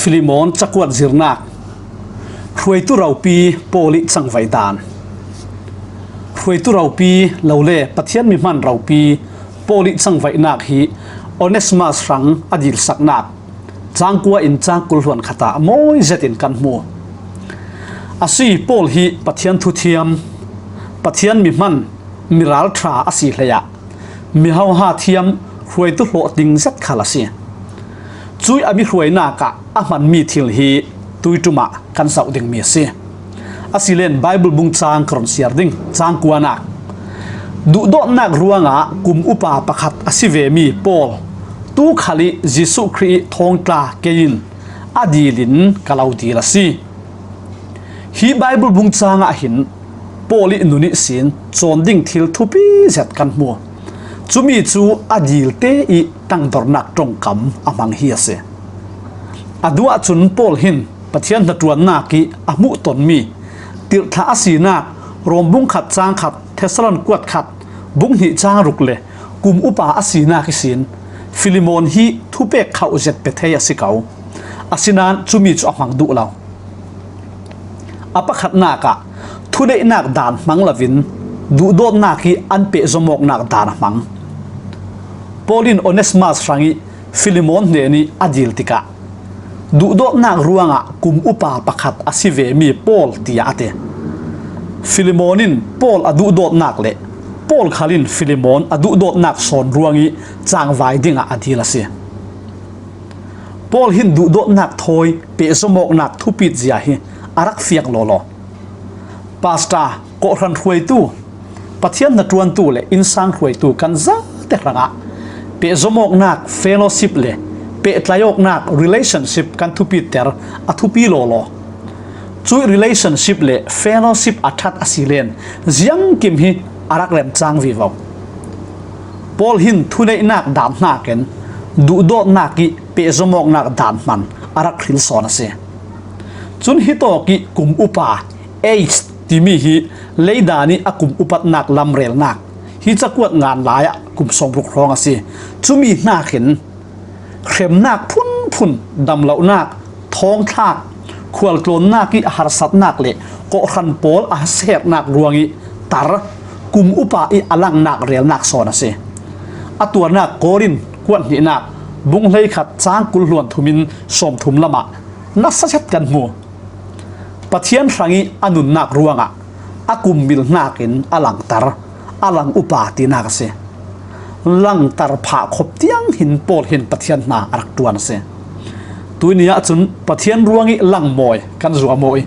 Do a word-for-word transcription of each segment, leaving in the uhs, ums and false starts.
Filimon cakuat zirnak. Hruaitu ropi Paul ih cangvaih dan. Hruaitu ropi lo le Pathian mi hman ropi Paul ih cangvaihnak hi Onesimas hrang a dilsaknak cang kua in cang kul hluan khat ah mawi zetin kan hmu. A si, Paul hi Pathian thu thiam, Pathian mi hman, mi ralṭha a si hlei ah mi hoha thiam, hruaitu hlawhtling zet khal a si. Cuih a mi hruainak ah a hmanmi thil hi tuiṭum ah kan zoh dingmi a si. A si len Bible bung cang ka run siar ding, cang kuanak. Duhdawtnak ruangah kum upa pakhat a si vemi Paul, tu khal ih Jesuh Khrih ih thawngtla kei in a dil in ka lo dil a si. Hi Bible bung cang ah hin Paul ih nun ihsin cawn ding thil thupi zet kan hmu. Cumi cu a dilte ih tangdornak ṭongkam a hmang hi a si. A duh ahcun Paul hin Pathian hnaṭuannak ih a hmuhtonmi tirhthlah a sinak Rom bung khat cang khat, Thessalon kuat khat, bung hnih cang ruk le kum upa a sinak ihsin Filimon hi thupek khauh zet pe thei a si ko. Asinain cumi cu a hmang duh lo. A pakhatnak ah thuneihnak dan hmang loin duhdawtnak ih an pehzom awknak dan a hmang. Paul in Onesimas hrangih Filimon hnenih a dil tikah, duhdawtnak ruangah kum upa pakhat a si vemi Paul, tiah a ti. Filimon in Paul a duhdawtnak le Paul khal in Filimon a duhdawtnak sawn ruangih cangvai dingah a dil a si. Paul hin duhdawtnak thawi pehzom awknak thupit zia hi a rak fiang lawlaw. Pastor, kawhhran hruaitu, Pathian hnaṭuantu le innsang hruaitu kan zate hrangah pehzom awknak fellowship le pehtlai awknak relationship kan thupiter a thupi lawlaw. Cuih relationship le fellowship a ṭhat a si len ziangkim hi a rak remcang vivo. Paul hin thuneihnak dan hnakin duhdawtnak ih pehzom awknak dan hman a rak hril sawn a si. Cun hitawk ih kum upa, age, timi hi leidan ih a kum upatnak lamrelnak hi cakuat ngan lai ah kum sawmruk hrawng a si. Cumi hnakin hremnak phunphun, damlohnak, thawngthlak, khualtlawnnak ih harsatnak le kawhhran pawl a siherhnak ruangih tar kum upa ih a langnak relnak sawn a si. A tuarnak Korin kuat hnihnak bung hleikhat cang kul hluan thum in sawmthum lamah nasa zet kan hmu. Pathian hrangih a nunnak ruangah a kum mil hnakin a langtar, a lang upa tinak a si. Langtar phah khop tiang hin Paul hin Pathian hna a rak ṭuan a si. Tuini ahcun Pathian ruangih langmawi kan zuam aw ih,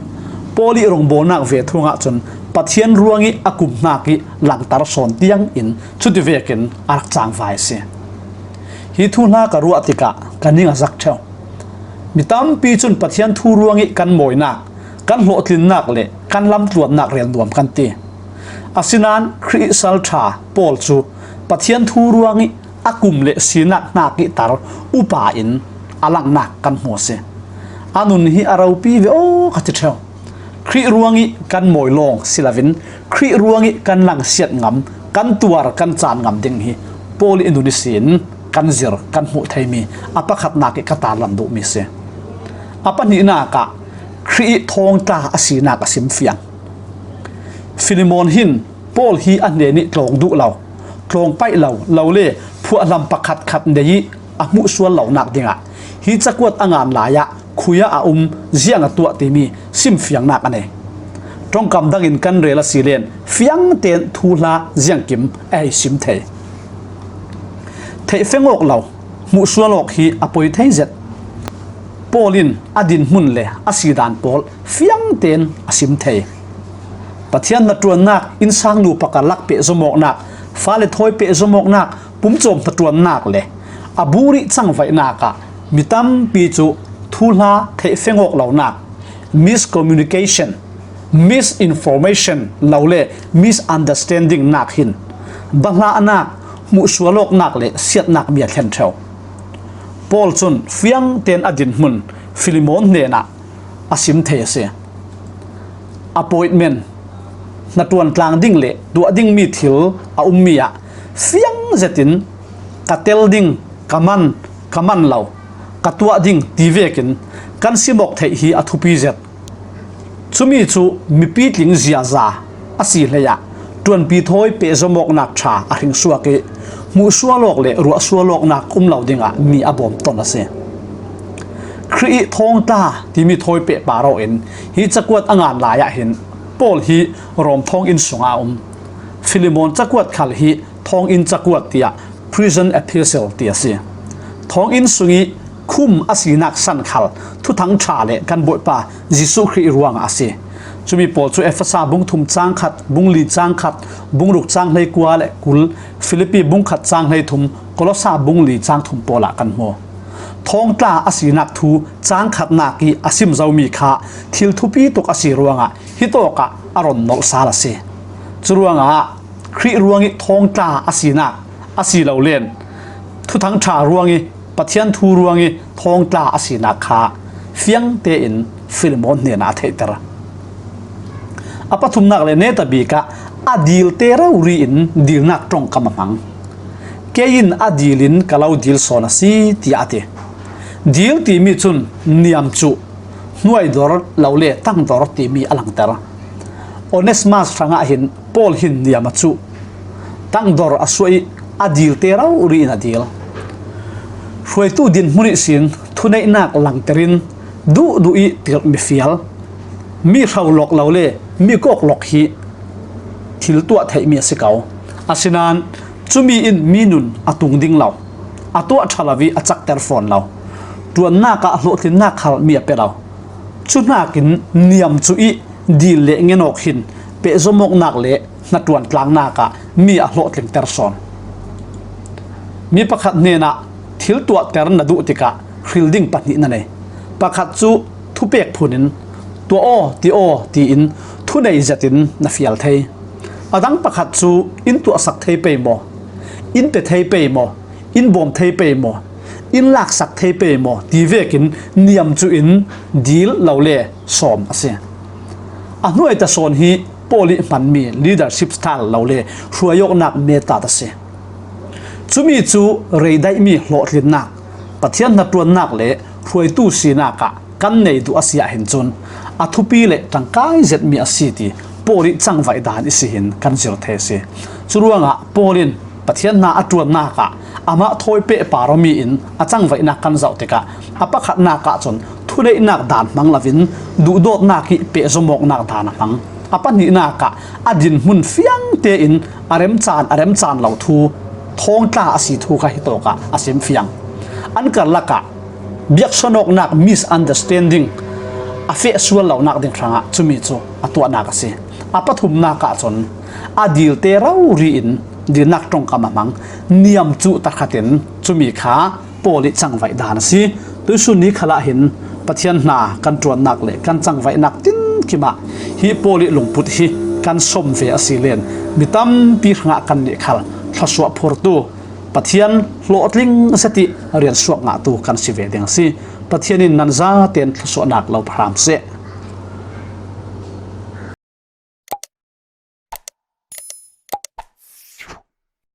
Paul ih rawngbawlnak ve thung ahcun Pathian ruangih a kum hnakih langtar sawn tiang in cuti vekin a rak cangvai a si. Hi thuhla ka ruah tikah ka ning a zak ṭheu. Mi tampi cun Pathian thu ruangih kan mawinak, kan hlawhtlinnak le kan lamtluannak rel nuam kan ti. Asinain Khrih salṭha Paul cu Pathian thu ruangih a kum le sinak hnakih tar upa in a langnak kan hmu a si. A nun hi a ropi ve aw ka ti ṭheu. Khrih ruangih kan mawi lawng si loin Khrih ruangih kan langsiat ngam, kan tuar, kan caan ngam ding hi Paul ih nun ihsin kan zir, kan hmuh theimi a pakhatnak ih ka tarlan duhmi si. A pahnihnak ah Khrih ih thawngtla a sinak a simfiang. Filimon hin Paul hi a hnenih tlawng duh lo, tlawng paih lo, lo le phuahlam pakhatkhat nei ih a hmuhsual lonak dingah hi cakuat a ngan lai ah khui ah a um, ziang a tuah timi simfiangnak a nei. Ṭongkam dangin kan rel a si len fiangten thuhla ziangkim a hei sim thei. Theihfeng awk lo, hmuhsual awk hi a poi thei zet. Paul in a dinhmun le a sidan pawl fiangten a sim thei. Pathian hnaṭuannak, innsang nupa karlak pehzom awknak, fale thawi pehzom awknak, pumcawm hnaṭuannak le a bur ih cangvaihnak ah mi tampi cu thuhla theihfeng awk lonak, miscommunication, misinformation lo le misunderstanding nak hin bahlahnak, hmuhsual awknak le siatnak mi a thlen ṭheu. Paul cun fiangten a dinhmun Filimon hnenah a sim thei a si. Appointment, hnaṭuan tlang ding le tuah dingmi thil a ummi ah fiang zetin ka tel ding, ka man, ka man lo, ka tuah ding ti vekin kan simawk theih hi a thupi zet. Cumi cu mipi tling ziaza a si hleiah ṭuanpi thawi pehzomawknak ṭha a hringsuak ih, hmuhsual awk le ruahsual awknak um lo dingah mi a bawm ton a si. Khrih ih thawngtla timi thawi pehpar aw in hi cakuat a ngan lai ah hin Paul hi Rom thawnginn sungah a um. Filemon cakuat khal hi thawnginn cakuat tiah prison epistle ti a si. Thawnginn sungih khum a sinak san khal Thuthang ṭha le kan Bawipa Jesuh Khrih ruangah a si. Cumi pawl cu Efesa bung thum cang khat, bung li cang khat, bung ruk cang hlei kua le kul, Filipi bung khat cang hlei thum, Kolosa bung li cang thum pawl ah kan hmu. Thawngtla a sinak thu cang khatnak ih a sim zomi kha thil thupi tuk a si ruangah hitawkah a ron nolh sal a si. Curuangah Khrih ruangih thawngtla a sinak a si lo len Thuthang ṭha ruangih Pathian thu ruangih thawngtla a sinak kha fiang tein Filemon hnenah a theihter. A pathumnak le netabik ah a dilte rori in dilnak ṭongkam a hmang. Kei in a dil in ka lo dil sawn a si, tiah a ti. Dil timi cun niam cuh, hnuai dor lo le tang dor timi a langter. Onesmas hrangah hin Paul hin niam a cuh, tang dor a suah ih a dilte rori in a dil. Hruaitu dinhmun ihsin thuneihnak langter in duhduh ih tirh mifial, mi hro lok lo le mi kawk lok hi thil tuah theihmi a si ko. Asinain cumi in mi nun a tung ding lo, a tuah ṭha lo ih a cakter fawn lo, ṭuannak ah hlawhtlinnak khal mi a pe lo. Cuhnakin niam cuh ih dil le ngen awk hin pehzomawknak le hnaṭuan tlangnak ah mi a hlawhtlingter sawn. Mi pakhat hnenah thil tuahter na duh tikah hril ding pahnih na nei. Pakhat cu thupek phun in, "Tuah aw, ti aw," tiin thunei zetin na fial thei. A dang pakhat cu, "In tuahsak thei pei maw? In pe thei pei maw? In bawm thei pei maw? In laksak thei pei maw?" ti vekin niam cuh in dil lo le sawm a si. A hnuai ta sawn hi Paul ih hmanmi leadership style lo le hruaiawknak method a si. Cumi cu reidaihmi hlawhtlinnak, Pathian hnaṭuannak le hruaitu sinak ah kan nei duh a si ahhin cun a thupi le ṭangkai zetmi a si ti Paul ih cangvaih dan ihsi hin kan zir thei a si. Curuangah Paul in Pathian hna a ṭuannak ah amah thawi pehpar awmi in a cangvaihnak kan zoh tikah a pakhatnak ahcun thuneihnak dan hmang loin duhdawtnak ih pehzomawknak dan a hmang. A pahnihnak ah a dinhmun fiang tein a remcaan a remcaan lo thu thawngtla a si thu kha hitawkah a simfiang. An karlak ah biaksuanawknak, misunderstanding, a feh sual lonak ding hrangah cumi cu a tuahnak a si. A pathumnak ahcun a dilte rori in dilnak ṭongkam a hmang, niam cuh tahratin cumi kha Paul ih cangvaih dan a si. Tuihsun ni khalah hin Pathian hna kan ṭuannak le kan cangvaihnak tinkim ah hi Paul ih lungput hi kan sawm ve a si len mi tampi hrangah kannih khal thluasuah phurtu, Pathian hlawhtling a si ti riansuak ngahtu kan si ve ding a si. Pathian in nan zaten thluasuahnak lo hram seh.